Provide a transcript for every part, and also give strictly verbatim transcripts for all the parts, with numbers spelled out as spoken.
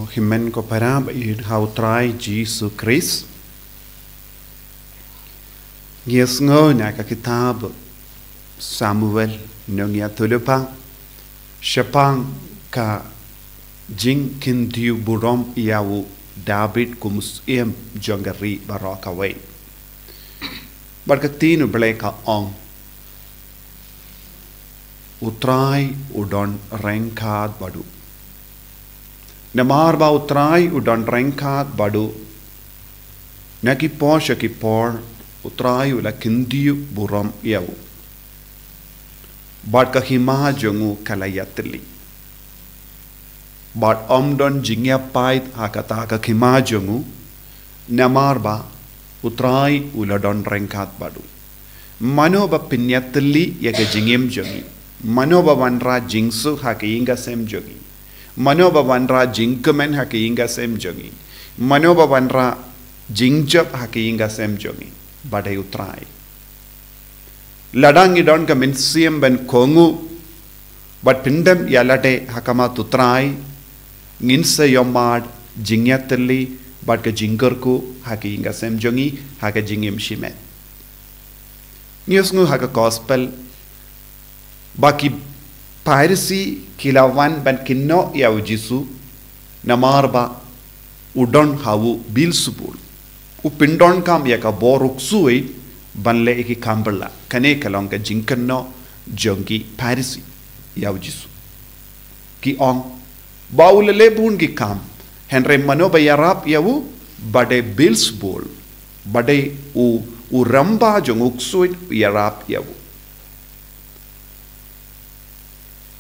Hynmen ko para ba ïeit ha u Trai Jisu Khrist. Ngi ïa sngew na ka kitab Samuel nongïathuhlypa shaphang ka jingkyndiah burom ïa u David kum u syiem jong ka ri baroh kawei. Bad ka ktien u Blei ka ong, u Trai u don ryngkat bad u. Namar ba u Trai u don ryngkat bad u, na ki por sha ki por u Trai u la kyndiah burom ïa u. Bad ka hima jong u ka la ïatylli. Bad ym don jingïapait ha kata ka hima jong u, namar ba u Trai u la don ryngkat bad u. Mano ba pynïatylli ïa ka jingim jong ngi? Mano ba wanrah jingsuk ha ka ïing ka sem jong ngi? Mano ba wanrah jingkmen ha ka ïing ka sem jong ngi? Mano ba wanrah jingjop ha ka ïing ka sem jong ngi? Ba dei u Trai. Lada ngi don ka mynsiem ban kohnguh bad pyndem ïa lade ha khmat u Trai, ngin sa ïohmad jingïatylli bad ka jingkyrkhu ha ka ïing ka sem jong ngi, ha ka jingim shimet. Ngi ïohsngew ha ka gospel ba ki Pharisi ki la wan ban kynnoh ïa u Jisu, namar ba u don ha u Bilsebul. U pyndonkam ïa ka bor u ksuid ban leh ïa ki kam bylla. Kane ka long ka jingkynnoh jong ki Pharisi ïa u Jisu. Ki ong ba u la leh bun ki kam, hynrei mano ba ïarap ïa u? Ba dei Bilsebul, ba dei u, u rymba jong u ksuid u ïarap ïa u.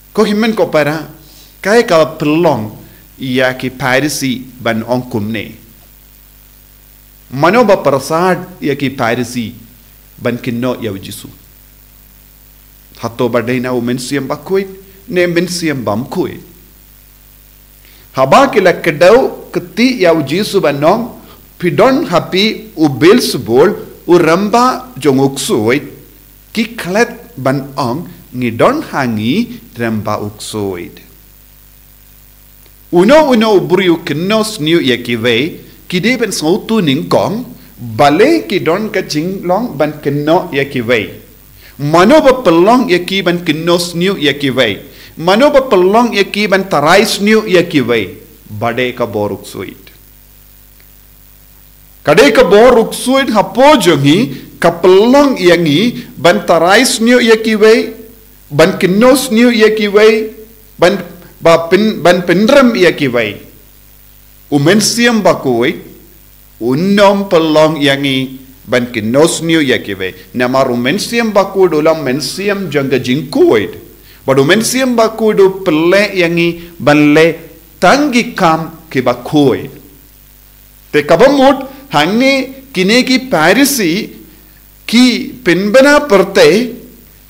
Ko hynmen ko para, kaei ka pynlong ïa ki Pharisi ban ong kumne? Mano ba pyrsad ïa ki Pharisi ban kynnoh ïa u Jisu? Hato ba dei na u Mynsiem Bakhuid ne Mynsiem Bymkhuid? Haba ki la kdew kti ïa u Jisu ban ong, phi don ha phi u Bilsebul, u rymba jong u ksuid, ki klet ban ong, ngi don ha ngi rymba u ksuid. Uno uno u briew u kynnoh sniew ïa kiwei, ki dei ban sngewthuh nyngkong, balei ki don ka jinglong ban kynnoh ïa kiwei. Mano ba pynlong ïa ki ban kynnoh sniew ïa kiwei? Mano ba pynlong ïa ki ban tharai sniew ïa kiwei? Ba dei ka bor u ksuid. Ka dei ka bor u ksuid hapoh jong ngi, ka pynlong ïa ngi ban tharai sniew ïa kiwei, ban kynnoh sniew ïa kiwei, ban, ba pyn, ban pynrem ïa kiwei. U Mynsiem Bakhuid un ym pynlong ïa ngi ban kynnoh sniew ïa kiwei. Namar u Mynsiem Bakhuid u long mynsiem jong ka jingkhuid. Bad u Mynsiem Bakhuid u pynleh ïa ngi ban leh tang ki kam kiba khuid. Te kaba mut hangne kine ki Pharisi ki pynbna pyrthei,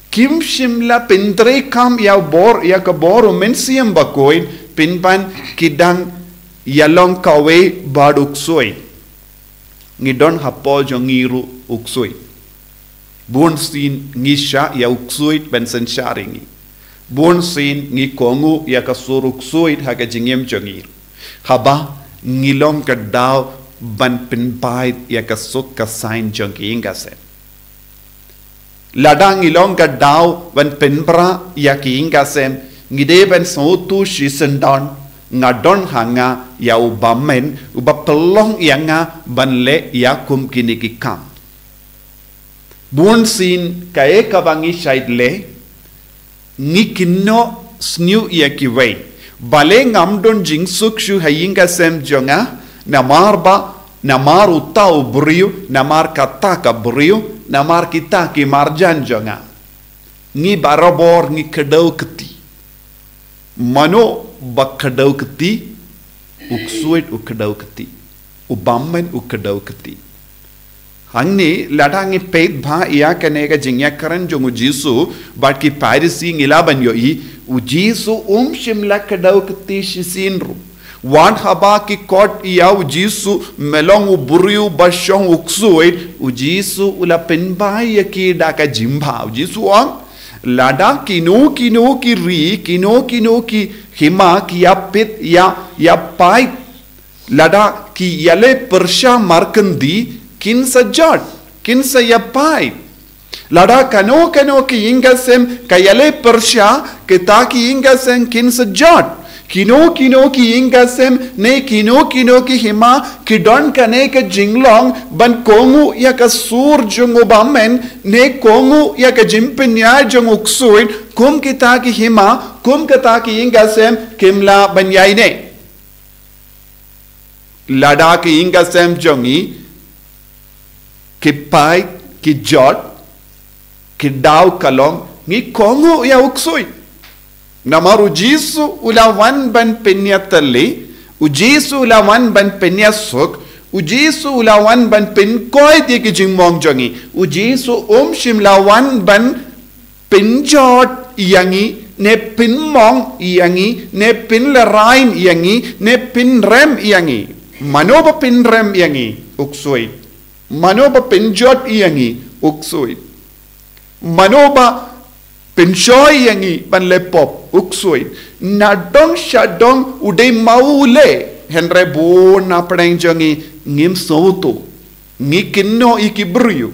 kim shym la pyntreikam ïa u bor, ïa ka bor u Mynsiem Bakhuid, pynban ki dang ïalong kawei bad u ksuid. Ngi don hapoh jong ngi ruh u ksuid. Bun sien ngi shah ïa u ksuid ban synshar ïa ngi. Bun sien ngi kohnguh ïa ka sur u ksuid ha ka jingim jong ngi. Haba ngi long ka daw ban pynbeit ïa ka suk ka saiñ jong ka ïing ka sem. Lada ngi long ka daw ban pynbra ïa ka ïing ka sem, ngi dei ban sngewthuh shisien don, nga don ha nga ïa u bymmen, uba pynlong ïa nga ban leh ïa kum kine ki kam. Bun sien kaei kaba ngi shait leh, ngi kynnoh sniew ïa kiwei. Balei ngam don jingsuk shuh ha ïing ka sem jong nga, namar ba, namar uta u briew, namar kata ka briew, namar kita ki marjan jong nga. Ngi barabor ngi kdew kti. Mano ba kdew kti? U ksuid u kdew kti. U bymmen u kdew kti. Hangne lada ngi peit bha ïa kane ka jingïakren jong u Jisu bad ki Pharisi, ngi lah ban ïohi u Jisu um shym la kdew kti shisien ruh. Wat haba ki khot ïa u Jisu, me long u briew ba shong u ksuid, u Jisu u la pynbeit ïa ki da ka jingbha. U Jisu u ong, lada kino kino ki ri, kino kino ki hima ki ïapeit, ïa, ïapeit Lada ki ïaleh pyrshah markynti, kin sa jot, kin sa ïapaid. Lada kano kano ki ïing ki sem ka ïaleh pyrshah, kita ki ïing ki sem kin sa jot. Kino kino ki ïing ki sem ne kino kino ki hima ki don kane ka jinglong ban kohnguh ïa ka sur jong u bymman ne kohnguh ïa ka jingpynïaid jong u ksuid, kum kita ki hima, kum kita ki ïing ki sem kim lah ban ïaineh. Lada ki ïing ki sem jong ngi ki paid, ki jot, ki daw ka long ngi kohnguh ïa u ksuid. Namar u Jisu u la wan ban pynïatylli, u Jisu u la wan ban pynïasuk, u Jisu u la wan ban pynkoit ïa ki jingmong jong ngi. U Jisu um shym la wan ban pynjot ïa ngi, ne pynmong ïa ngi, ne pynlehrain ïa ngi, ne pynrem ïa ngi. Mano ba pynrem ïa ngi? U ksuid. Mano ba pynjot ïa ngi? U ksuid. Mano ba pynshoi ïa ngi ban leh pop? U ksuid. Nadong shadong u dei ma u leh, hynrei bun na pdeng jong ngi ngim sngewthuh. Ngi kynnoh ïa ki briew.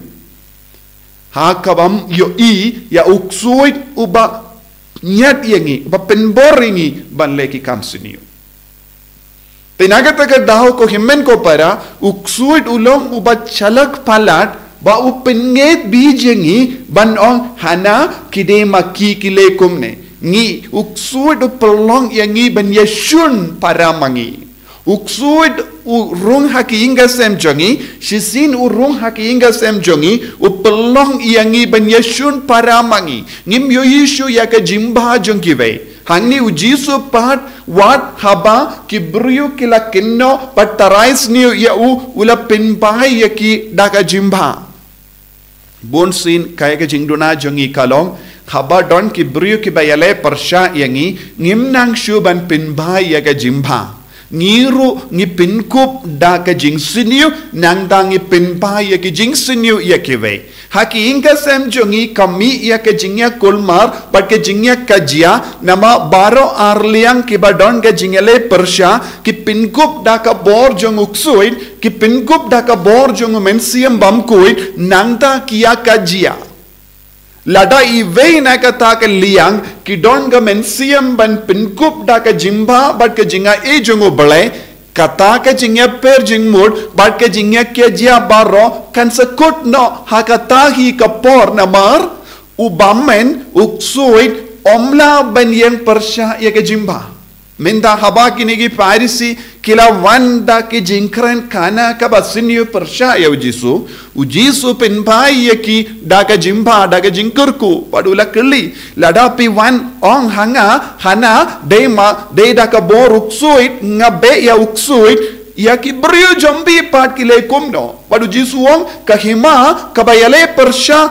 Ha kaba ym ïohi ïa u ksuid uba ñiad ïa ngi, uba pynbor ïa ngi ban leh ki kam sniew. Te na kata ka daw ko hynmen ko para, u ksuid u long uba shalak palat ba u pynngeit bha ïa ngi ban ong hana ki dei ma ki ki leh kumne. Ngi, u ksuid u pynlong ïa ngi ban ïashun para ma ngi. U ksuid u rung ha ki ïing ki sem jong ngi, shisien u rung ha ki ïing ki sem jong ngi, u pynlong ïa ngi ban ïashun para ma ngi. Ngim ïohi shuh ïa ka jingbha jong kiwei. Hangne u Jisu pat, wat haba ki briew ki la kynnoh bad tharai sniew ïa u, u la pynbha ïa ki da ka jingbha. Bun sien kaei ka jingduna jong ngi ka long, haba don ki briew kiba ïaleh pyrshah ïa ngi, ngim nang shuh ban pynbha ïa ka jingbha. Ngi ruh ngi pynkup da ka jingsniew, nangta ngi pynbha ïa ki jingsniew ïa kiwei. Ha ki ïing ki sem jong ngi ka mih ïa ka jingïakulmar bad ka jingïakajia, namar baroh arliang kiba don ka jingïaleh pyrshah ki pynkup da ka bor jong u ksuid, ki pynkup da ka bor jong u Mynsiem Bakhuid, nangta ki ïakajia. Lada iwei na kata ka liang ki don ka mynsiem ban pynkup da ka jingbha bad ka jingai jong U Blei, kata ka jingïapher jingmut bad ka jingïakajia baroh kan sa kut noh ha kata hi ka por, namar u bymman, u ksuid, um lah ban ïeng pyrshah ïa ka jingbha. Mynta haba kine ki Pharisi ki la wan da ki jingkren khana kaba sniew pyrshah ïa u Jisu, u Jisu pynbha ïa ki da ka jingbha, da ka jingkyrkhu, bad u la kylli, lada phi wan ong ha nga hana, dei ma, dei da ka bor u ksuid nga beh ïa u ksuid, ïa ki briew jong phi pat ki leh kumno? Bad u Jisu u ong, ka hima kaba ïaleh pyrshah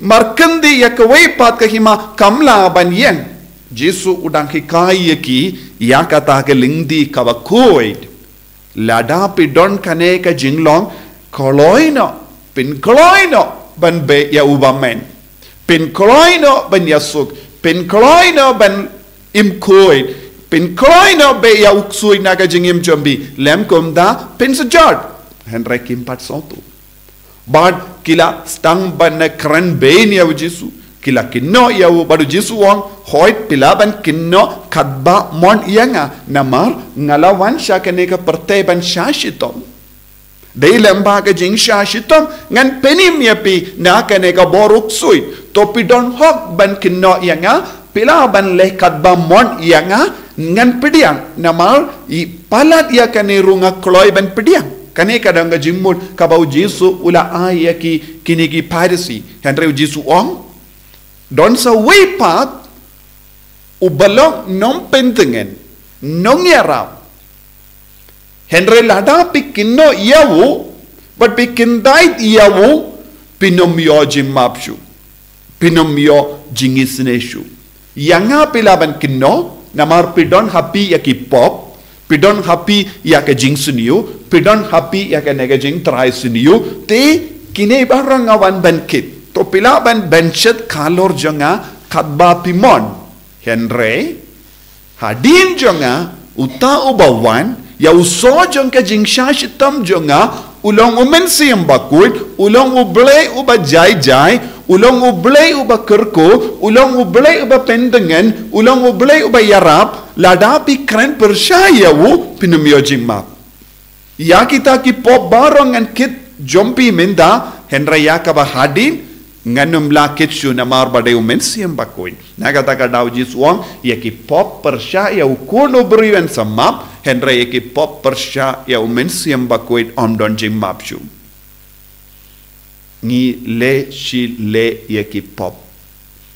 markynti ïa kawei pat ka hima kam lah ban ïeng. Jisu u dang hikai ïa ki ïa kata ka lynti kaba khuid. Lada phi don kane ka jinglong, kloi noh, pynkloi noh ban beh ïa u bymman. Pynkloi noh ban ïasuk, pynkloi noh ban im khuid, pynkloi noh beh ïa u ksuid na ka jingim jong phi, lym kumta phin sa jot. Hynrei kim pat sngewthuh. Bad ki la sdang ban kren bein ïa u Jisu. Ki la kynnoh ïa u, bad u Jisu u ong, hooid phi lah ban kynnoh katba mon ïa nga, namar nga la wan sha kane ka pyrthei ban shah shitom. Dei lyngba ka jingshah shitom ngan pynim ïa phi na kane ka bor u ksuid. To phi don hok ban kynnoh ïa nga, phi lah ban leh katba mon ïa nga, ngan pdiang, namar i palat ïa kane ruh nga kloi ban pdiang. Kane ka dang ka jingmut kaba u Jisu u la ai ïa ki, kine ki Pharisi. Hynrei u Jisu u ong, don sa uwei pat uba long nongpyntngen, nongïarap. Hynrei lada phi kynnoh ïa u bad phi kyntait ïa u, phin ym ïoh jingmap shuh, phin ym ïoh jingisynei shuh. Ïa nga phi lah ban kynnoh, namar phi don ha phi ïa ki pop, phi don ha phi ïa ka jingsniew, phi don ha phi ïa kane ka jingtharai sniew. Te kine baroh nga wan ban kit. To phi lah ban, ban shet halor jong nga katba phi mon. Hynrei hadien jong nga uta uba wan, Ïa u soh jong ka jingshah shitom jong nga, u long u Mynsiem Bakhuid, u long u Blei uba jai jai, u long u Blei uba kyrkhu, u long u Blei uba pyndengeng, u long u Blei uba ïarap, lada phi kren pyrshah ïa u, phin ym ïoh jingmap. Ïa kita ki pop baroh ngan kit jong phi mynta, hynrei ïa kaba hadien, ngan ym lah kit shuh namar ba dei u Mynsiem Bakhuid. Na kata ka daw Jisu u ong, ïa ki pop pyrshah ïa u khun u briew yn sa map, hynrei ïa ki pop pyrshah ïa u Mynsiem Bakhuid ym don jingmap shuh. Ngi leh shi leh ïa ki pop.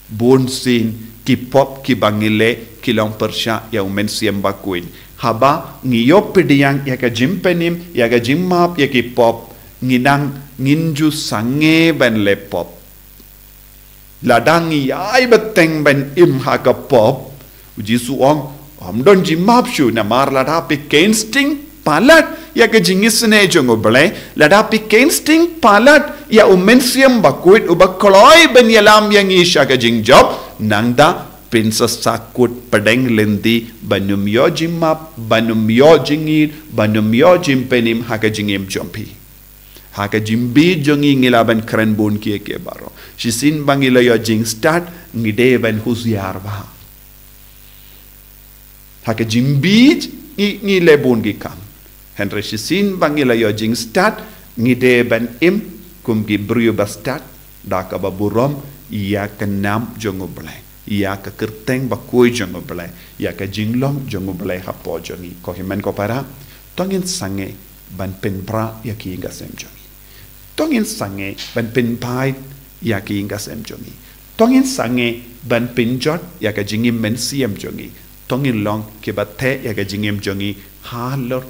Bun sien ki pop kiba ngi leh ki long pyrshah ïa u Mynsiem Bakhuid. Haba ngi ïoh pdiang ïa ka jingpynim, ïa ka jingmap ïa ki pop, ngi nang ngin ju sangeh ban leh pop. Lada ngi ïai bteng ban im ha ka pop, u Jisu u ong, ym don jingmap shuh namar lada phi khein sting palat ïa ka jingisynei jong u Blei, lada phi khein sting palat ïa u Mynsiem Bakhuid uba kloi ban ïalam ïa ngi sha ka jingjop, nangta phin sa sahkut pdeng lynti ban ym ïoh jingmap, ban ym ïoh jingïeit, ban ym ïoh jingpynim ha ka jingim jong phi. Ha ka jingbieit jong ngi ngi lah ban kren bun kiei kiei baroh. Shisien ba ngi la ïoh jingstad ngi dei ban husiar bha. Ha ka jingbieit ngi, ngi leh bun ki kam. Hynrei shisien ba ngi la ïoh jingstad ngi dei ban im kum ki briew ba stad da kaba burom ïa ka nam jong u Blei, ïa ka kyrteng bakhuid jong u Blei, ïa ka jinglong jong u Blei hapoh jong ngi. Ko hynmen ko para, to ngin sangeh ban pynbra ïa ki ïing ka sem jong ngi. To ngin sangeh ban pynbeit ïa ki ïing ka sem jong ngi. To ngin sangeh ban pynjot ïa ka jingim mynsiem jong ngi. To ngin long kiba theh ïa ka jingim jong ngi halor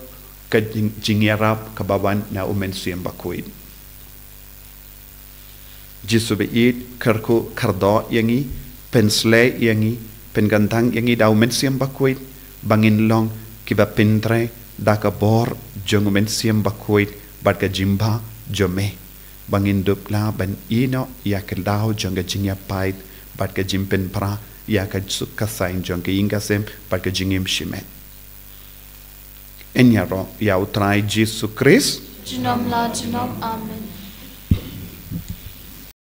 ka jing-, jingïarap kaba wan na u Mynsiem Bakhuid. Jisu ba ïeit, kyrkhu kyrdoh ïa ngi, pynsleh ïa ngi, pynkyntang ïa ngi da u Mynsiem Bakhuid, ba ngin long kiba pyntrei da ka bor jong u Mynsiem Bakhuid bad ka jingbha jong me, ba ngin dup lah ban ïehnoh ïa ka daw jong ka jingïapait bad ka jingpynbra ïa ka suk ka saiñ jong ka ïing ka sem bad ka jingim shimet. Ngin ïaroh ïa u Trai Jisu Khrist. Junom la junom, amen.